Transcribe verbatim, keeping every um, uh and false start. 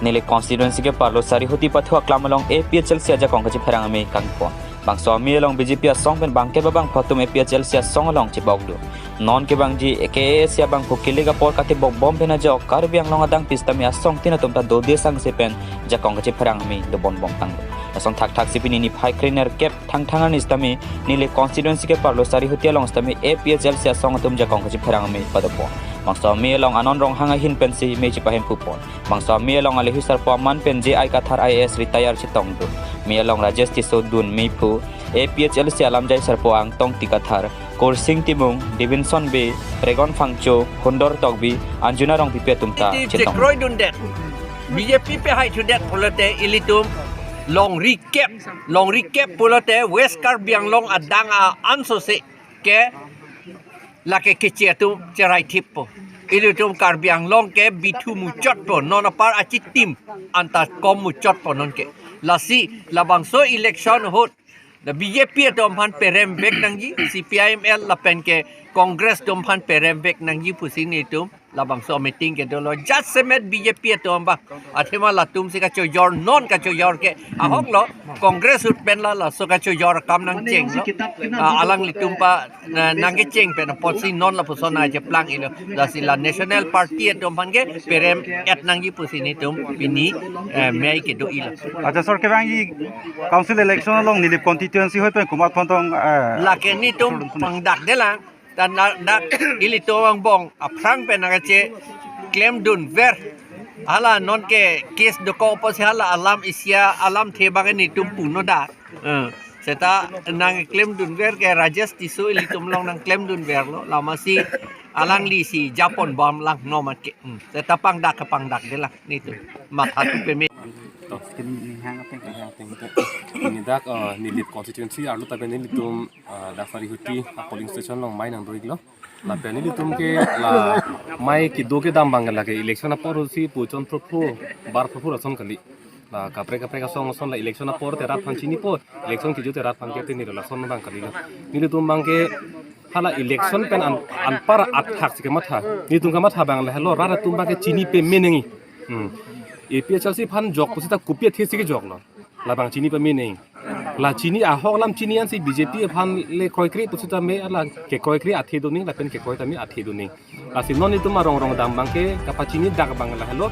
Nilip constituency keparlo Sarihuti pathu aklam along A P H L C ajakong kachipherang amei kangpon. Bangso amei along B J P asong pen bangkep abangphu atum A P H L C asong along chiboklo. Non kevangji A K A S C abangphu kilik apor katibok bom pen ajok Karbi Anglong adang pistami asongtin atum ta dode sangse pen jakong kachipherang amei dobom bom tanglo. Lason thakthak si pini niphai krenerkep Thangthang arni sitame Nilip constituency keparlo Sarihuti along sitame A P H L C asong atum jakong kachipherang amei padopon. Bangso amei along anon Ronghang ahin pensi mei chipahemphu pon. Bangso amei along alehu sarpo aman pen J I Kathar I A S retire chetongdun. Mei along Rajesh Tisso dun meiphu, A P H L C alamjai sarpo Angtong T Kathar, Kursing Timung, Davidson Bey, Regon Phangcho, Hundor Tokbi, Anjuna Rongpipi atum ta chetong. Kroidundet. B J P pehai thudet pulote ilitum longri kep, longri kep pulote West Karbi Anglong adang a-anso se ke lake keche atum cherai thippo. Ilitum Karbi Anglong ke bithu muchotpo, non apar achitim anta kom muchotpo non ke. Lasi labangso election ahut la B J P atum aphan perem vek nangji, C P I M L lapen ke Congress atum aphan perem vek nangji pusi nelitum labangso meeting ke dolo. Jasemet B J P atum abang, athema latum si kachojor, non kachojor ke ahok lo, Congress ahut pen la laso kachojor akam nangchenglo. Ah, alanglitum pa na, nangkecheng pen apotsi non lapuson nangcheplang-ilo. Lasi la National Party atum aphan ke perem et nangji pusi nelitum pini, eh, mei kedo-ilo. Acha sir, kevangji council election along Nilip constituency hoi pen komat aphan tong, eh, lake nelitum pangdakdelang. Ta na, dak ilitum angbong aphrang pen nangkacheklemdunver. Hala non ke case dokok apotsi hala alam isi alamthe abang nelitum punon dak. Eh, seta nangklemdunver ke Rajesh Tisso ilitum along nangklemdunverlo. Lamasi alangli si japon bom lang nomat ke. Hmm. Seta pangdak ke pangdakdelang nelitum. Matha thu peme. Tok. Ini dak, eh, Nilip constituency arlo tabe nelitum, eh, dak Sarihuti a-polling station along mei nangdo-iklo. Lapen nelitum ke la mei kedo kedam abang lake election apor si puchon phrophro, bar phrophro ason kali. La kaprek kaprek asong ason la election apor te rat aphan chinipo, election kejo te rat aphan ke te neli lason abang kalilo. Nelitum abang ke hala election pen an, anpar athak si kematha. Nelitum kematha abang lahelo rat atum abang ke chini pame nangji. Hmm. A P H L C aphan jok pusita kopi athe si kejoklo. Labang chini pame nangji. La chini ahok alam chini ansi B J P aphan le kroikre pusitame la kekoikre athe do nangji lapen kekoi tame athe do nangji. Lasi non itum arong rong dam abang ke kapachini dak abang lahelo.